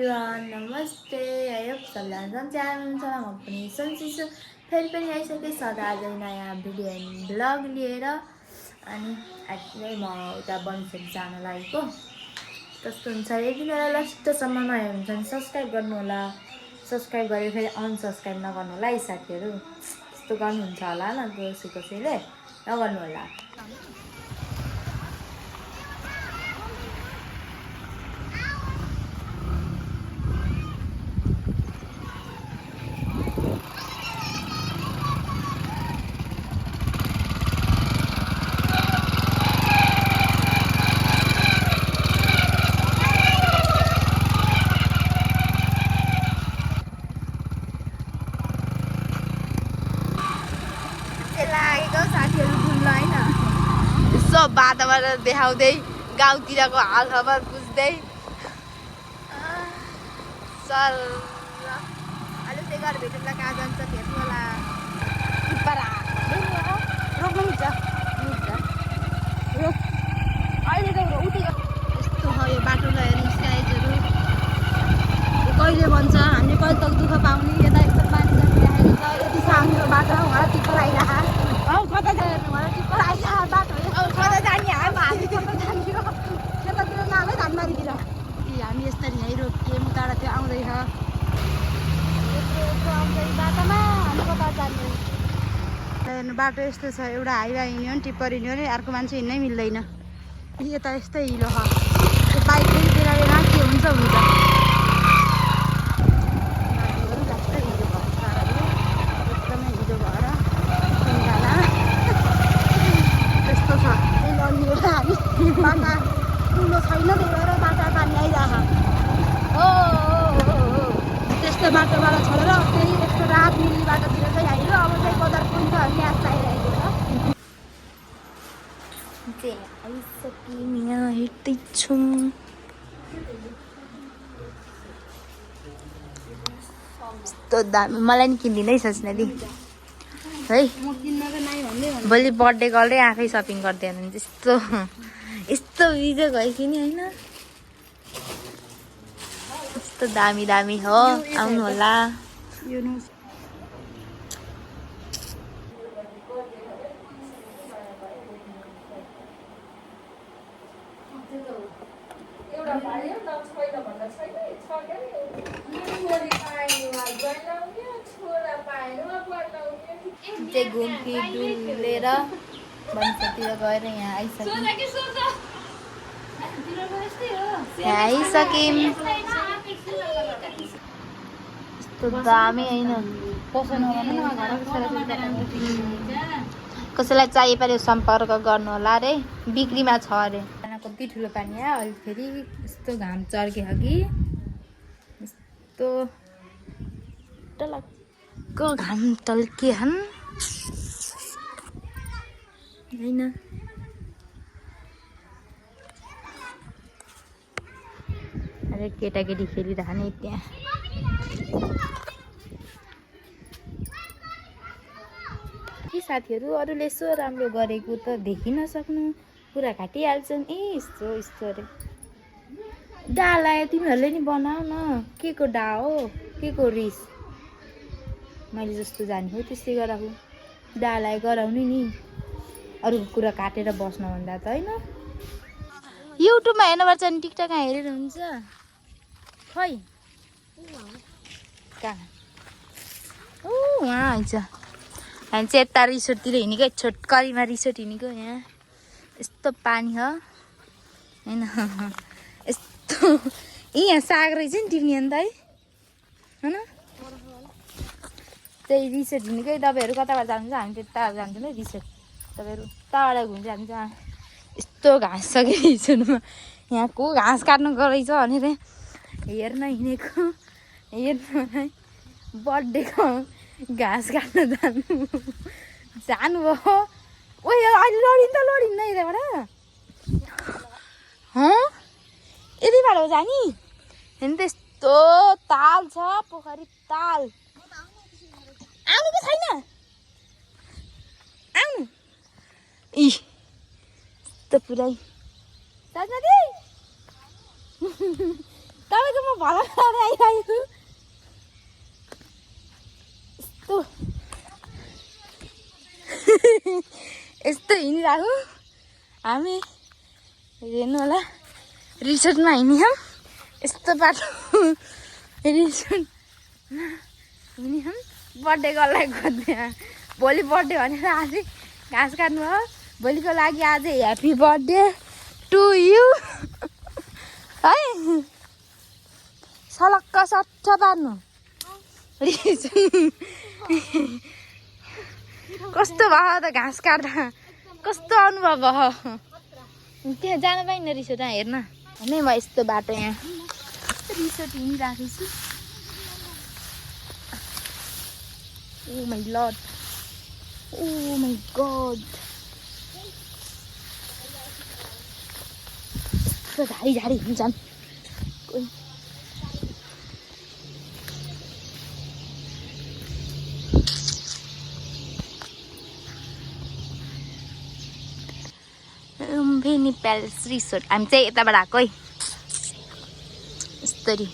everyone नमस्ते आयो सबैजना सन्चै हुनुहुन्छ म पनि सन्चै छु फेरि पनि आइसकेँ सदा आज नयाँ भिडियो एन्ड भ्लग लिएर अनि अहिले म उता बन्सरी जान लागेको कस्तो हुन्छ यदि मेरो लास्टसम्म नयाँ हुन्छ भने सब्सक्राइब गर्नु होला सब्सक्राइब गरेर फेरि अनसब्सक्राइब नगर्नु होला है साथीहरू यस्तो गर्नुहुन्छ होला न कसैले नगर्नु होला सब वातावरण देखाउँदै गाउँतिरको हालखबर बुझ्दै सर अहिले त्यही गरेर भेटौँला कहाँ जान्छ भेट्नु होला रोक्नुहुन्छ अहिले त उठेको यस्तो छ यो बाटोलाई हेर्नुहोस् साइजहरू कहिले भन्छ हामीले कहिले त दुःख पाउने यता यस्तो पानी राखेको छ यति सानो बाटो उहाँ टिप्पर आइरहेको कता जानु उहाँ टिप्पर आइरहेको बाटो कता जाने हामी कता जाने त्यतातिर नामै धानबारीतिर हामी यसरी यहीँ रोक्यौँ टाढा त्यो आउँदैछ बाटोमा हामी कता जाने हेर्नु बाटो यस्तो छ एउटा हाइवा हिँड्यो भने टिप्पर हिँड्यो भने अर्को मान्छे हिँड्नै मिल्दैन यता यस्तै हिलो छ त्यो बाइक पनि बेला के हुन्छ बाटा ठुलो छैन त्यही भएर बाटा पानी आइरहेको हो त्यस्तो बाटोबाट छोडेर फेरि यस्तो रात मिल्ने बाटोतिर चाहिँ आइयो अब चाहिँ बजार पुग्छ ग्यास आइरहेको आइसक्यौँ यहाँ हिँड्दैछौँ यस्तो दामी मलाई नि किनिदिँदै छ स्नेली है भोलि बर्थडे गर्दै आफै सपिङ गर्दै हुनुहुन्छ यस्तो यस्तो बिजो भयो कि नि होइन यस्तो दामी दामी हो आउनु होला चाहिँ घुमफिर डुलेर बन्सतिर गएर यहाँ आइसक्यौँ यस्तो दामी होइन कसैलाई चाहिए पऱ्यो सम्पर्क गर्नु होला अरे बिक्रीमा छ अरे कति ठुलो पानी आयो अहिले फेरि यस्तो घाम चर्क्यो कि यस्तो टलक्क घाम टल्किहान् होइन अरे केटाकेटी खेलिरहने त्यहाँ के साथीहरू अरूले यसो राम्रो गरेको त देखिन सक्नु पुरा घाटिहाल्छन् ए यस्तो यस्तो अरे डा लायो तिमीहरूले नि बनाऊ न के को डा हो के को रिस मैले जस्तो जाने हो त्यस्तै गराएको डालाई गराउनु नि अरूको कुरा काटेर बस्नु भन्दा त होइन युट्युबमा हेर्नुपर्छ नि टिकटकमा हेरेर हुन्छ खै कहाँ उहाँ आइज हामी चाहिँ यता रिसोर्टतिर हिँडेको छोटकरीमा रिसोर्ट हिँडेको यहाँ यस्तो पानी छ होइन यस्तो यहाँ साग रहेछ नि टिप्ने अन्त है होइन त्यही रिसोर्ट हिँडेकै तपाईँहरू कताबाट जानुहुन्छ हामी त्यता जान्छौँ है रिसोर्ट तपाईँहरू टाढा घुम्छ हामी चाहिँ यस्तो घाँस छ कि रिसोर्टमा यहाँको घाँस काट्नु रहेछ भनेर हेर्न हिँडेको हेर्नु बर्थडेको घाँस काट्न जानुभयो ओ अहिले लडिन् त लडिन्न यताबाट यतिबाट हो जाने हेर्नु त यस्तो ताल छ पोखरी ताल आउनु पो छैन आउनु इ त पुरै तपाईँको म भला गरेर आइरहेको यस्तो यस्तो हिँडिरहेको हामी हेर्नु होला रिसोर्टमा हिँड्यौँ यस्तो बाटो रिसोर्टमा हिँड्यौँ बर्थडे गर्नलाई खोज्दै भोलि बर्थडे भनेर आजै घाँस काट्नु हो भोलिको लागि आज ह्याप्पी बर्थडे टु यु है सलक्क सट्ट पार्नु कस्तो भयो त घाँस काट्दा कस्तो अनुभव भयो त्यहाँ जानु पाइन्न रिसोर्टमा हेर्न नै म यस्तो बाटो यहाँ रिसोर्ट हिँडिरहेको छु oh my lord oh my god यस्तो झाडी झाडी हुन्छन् लुम्बिनी प्यालेस रिसोर्ट हामी चाहिँ यताबाट आएको है यस्तरी